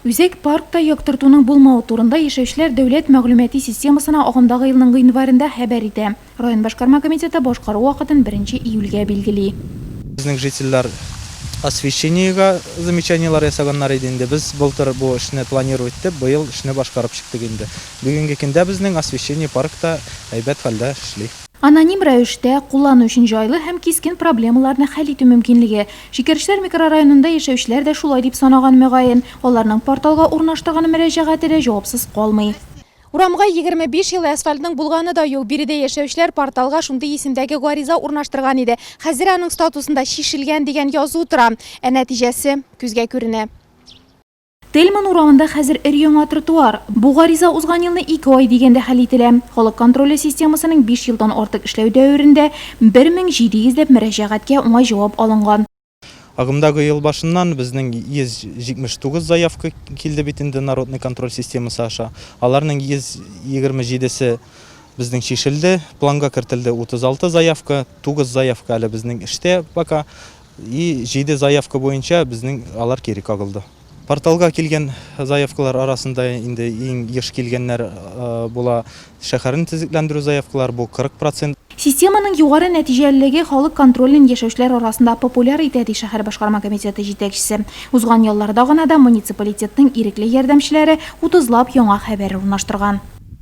Үзәк паркта яктыртуның булмавы турында яшәүчеләр дәүләт мәгълүмати системасына агымдагы елның гыйнварында хәбәр итә. Район башкарма комитеты башкару вакытын беренче июльгә билгели. Безнең жительләр освещениегә замечаниеләр ясаганнар иде инде. Без былтыр бу эшне планировать итеп, быел эшне башкарып чыктык инде. Бүгенге көндә безнең освещение паркта әйбәт хәлдә эшли. Аноним рәвештә, куллану өчен җайлы һәм кискен проблемаларны хәл итү мөмкинлеге. Шикәрчеләр микрорайонында яшәүчеләр дә шулай дип санаган, мөгаен. Аларның порталга урнаштырган мөрәҗәгате дә җавапсыз калмый. Урамга 25 ел асфальтның булганы да юк. Биредә яшәүчеләр порталга шундый исемдәге гариза урнаштырган иде. Хәзер аның статусында чишелгән дигән язу тора. Ә нәтиҗәсе күзгә күренә. Тельман урамында хәзер өр-яңа тротуар. Бу гариза узган елны ике ай дигәндә хәл ителә. Халык контроле системасының биш елдан артык эшләү дәверендә 1700 ләп мөрәҗәгатькә уңай җавап алынган. Агымдагы ел башыннан безнең 179 заявка килде бит инде народный контроль системасы аша. Аларның 127 се безнең чишелде, планга кертелде 36 заявка, 9 заявка әле безнең эштә пока. И 7 заявка буенча безнең алар кире кагылды. Порталга килгән заявкалар арасында инде иң еш килгәннәр була шәһәрне төзекләндерү заявкалары, бу 40 процент. Системаның югары нәтиҗәлелеге халык контролен яшәүчеләр арасында популяр итә, ди шәһәр башкарма комитеты җитәкчесе. Узган ялларда гына да муниципалитетның ирекле ярдәмчеләре утызлап яңа хәбәр урнаштырган.